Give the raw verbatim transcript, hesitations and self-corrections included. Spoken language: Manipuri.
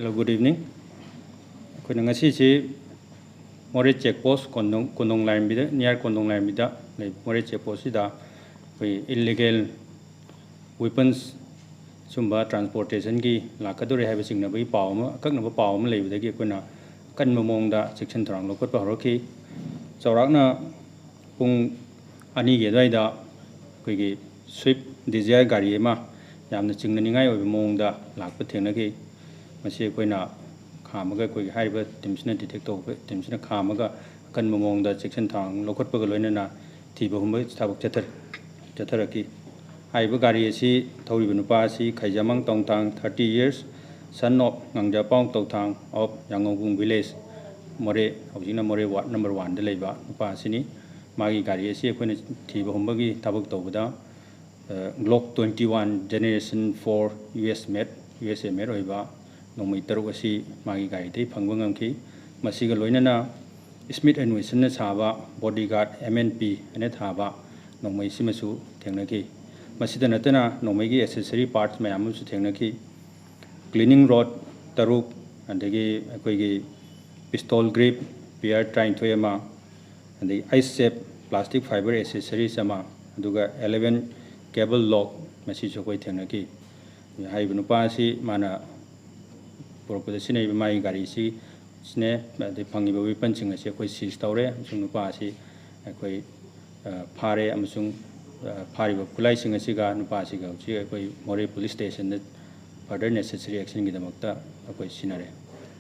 Hello, good evening. ꯑꯩꯈꯣꯏꯅ ꯉꯁꯤꯁꯤ ꯃꯣꯔꯦ check post, ꯀꯣꯟꯗꯣꯡ, ꯀꯣꯟꯗꯣꯡ ꯂꯥꯏꯔꯦꯝꯕꯤꯗ, near ꯀꯣꯟꯗꯣꯡ ꯂꯥꯏꯔꯦꯝꯕꯤꯗ ꯂꯩꯕ ꯃꯣꯔꯦ check postꯁꯤꯗ ꯑꯩꯈꯣꯏ illegal weapons ꯁꯨꯝꯕ transportationꯒꯤ ꯂꯥꯛꯀꯗꯧꯔꯦ ꯍꯥꯏꯕ ꯆꯤꯡꯅꯕꯒꯤ ꯄꯥꯎ ꯑꯃ, ꯑꯀꯛꯅꯕ ꯄꯥꯎ ꯑꯃ ꯂꯩꯕꯗꯒꯤ ꯑꯩꯈꯣꯏꯅ ꯑꯀꯟꯕ ꯃꯑꯣꯡꯗ ꯆꯦꯛꯁꯤꯟ ꯊꯧꯔꯥꯡ ꯂꯧꯈꯠꯄ ꯍꯧꯔꯛꯈꯤ꯫ ꯆꯥꯎꯔꯥꯛꯅ ꯄꯨꯡ ꯑꯅꯤꯒꯤ ꯑꯗꯨꯋꯥꯏꯗ ꯑꯩꯈꯣꯏꯒꯤ Swift Dzire ꯒꯥꯔꯤ ꯑꯃ ꯌꯥꯝꯅ ꯆꯤꯡꯅꯅꯤꯡꯉꯥꯏ ꯑꯣꯏꯕ ꯃꯑꯣꯡꯗ ꯂꯥꯛꯄ ꯊꯦꯡꯅꯈꯤ꯫ ꯃꯁꯤ ꯑꯩꯈꯣꯏꯅ ꯈꯥꯝꯃꯒ, ꯑꯩꯈꯣꯏꯒꯤ ꯍꯥꯏꯔꯤꯕ teamꯁꯤꯅ detect ꯇꯧꯕ teamꯁꯤꯅ ꯈꯥꯝꯃꯒ ꯑꯀꯟꯕ ꯃꯑꯣꯡꯗ ꯆꯦꯛꯁꯤꯟ ꯊꯧꯔꯥꯡ ꯂꯧꯈꯠꯄꯒ ꯂꯣꯏꯅꯅ ꯊꯤꯕ ꯍꯨꯝꯕꯒꯤ ꯊꯕꯛ ꯆꯠꯊꯔꯤ꯫ ꯆꯠꯊꯔꯛꯈꯤ꯫ ꯍꯥꯏꯔꯤꯕ ꯒꯥꯔꯤ ꯑꯁꯤ ꯊꯧꯔꯤꯕ ꯅꯨꯄꯥ ꯑꯁꯤ ꯈꯩꯖꯥꯃꯪ ꯇꯣꯡꯊꯥꯡ, thirty years, son of ꯉꯥꯡꯖꯥꯄꯥꯎ ꯇꯣꯡꯊꯥꯡ of ꯌꯥꯉꯧꯕꯨꯡ village, ꯃꯣꯔꯦ, ꯍꯧꯖꯤꯛꯅ ꯃꯣꯔꯦ ward number oneꯗ ꯂꯩꯕ ꯅꯨꯄꯥ ꯑꯁꯤꯅꯤ꯫ ꯃꯥꯒꯤ ꯒꯥꯔꯤ ꯑꯁꯤ ꯑꯩꯈꯣꯏꯅ ꯊꯤꯕ ꯍꯨꯝꯕꯒꯤ ꯊꯕꯛ ꯇꯧꯕꯗ, ꯑ, Glock twenty one generation four U S made, U S A made ꯑꯣꯏꯕ ꯅꯣꯡꯃꯩ ꯇꯔꯨꯛ ꯑꯁꯤ ꯃꯥꯒꯤ ꯒꯥꯔꯤꯗꯒꯤ ꯐꯪꯕ ꯉꯝꯈꯤ꯫ ꯃꯁꯤꯒ ꯂꯣꯏꯅꯅ Smith and Wessonꯅ ꯁꯥꯕ Bodyguard M and P ꯍꯥꯏꯅ ꯊꯥꯕ ꯅꯣꯡꯃꯩꯁꯤꯃꯁꯨ ꯊꯦꯡꯅꯈꯤ꯫ ꯃꯁꯤꯗ ꯅꯠꯇꯅ ꯅꯣꯡꯃꯩꯒꯤ accessory parts ꯃꯌꯥꯝ ꯑꯃꯁꯨ ꯊꯦꯡꯅꯈꯤ꯫ Cleaning rod ꯇꯔꯨꯛ, ꯑꯗꯒꯤ ꯑꯩꯈꯣꯏꯒꯤ pistol grip pair ꯇꯔꯥꯅꯤꯊꯣꯏ ꯑꯃ, ꯑꯗꯒꯤ ice safe plastic fiber accessories ꯑꯃ, ꯑꯗꯨꯒ eleven cable lock, ꯃꯁꯤꯁꯨ ꯑꯩꯈꯣꯏ ꯊꯦꯡꯅꯈꯤ꯫ ꯍꯥꯏꯔꯤꯕ ꯅꯨꯄꯥ ꯑꯁꯤ ꯃꯥꯅ ꯄꯨꯔꯛꯄꯗ ꯁꯤꯖꯤꯟꯅꯔꯤꯕ ꯃꯥꯒꯤ ꯒꯥꯔꯤꯁꯤ ꯁꯤꯅꯦ꯫ ꯑꯗꯩ ꯐꯪꯉꯤꯕ weaponꯁꯤꯡ ꯑꯁꯤ ꯑꯩꯈꯣꯏ seize ꯇꯧꯔꯦ, ꯑꯃꯁꯨꯡ ꯅꯨꯄꯥ ꯑꯁꯤ ꯑꯩꯈꯣꯏ, ꯑ, ꯐꯥꯔꯦ, ꯑꯃꯁꯨꯡ, ꯑ, ꯐꯥꯔꯤꯕ ꯈꯨꯠꯂꯥꯏꯁꯤꯡ ꯑꯁꯤꯒ ꯅꯨꯄꯥ ꯑꯁꯤꯒ ꯍꯧꯖꯤꯛ ꯑꯩꯈꯣꯏ ꯃꯣꯔꯦ police stationꯗ further necessary actionꯒꯤꯗꯃꯛꯇ ꯑꯩꯈꯣꯏ ꯁꯤꯟꯅꯔꯦ꯫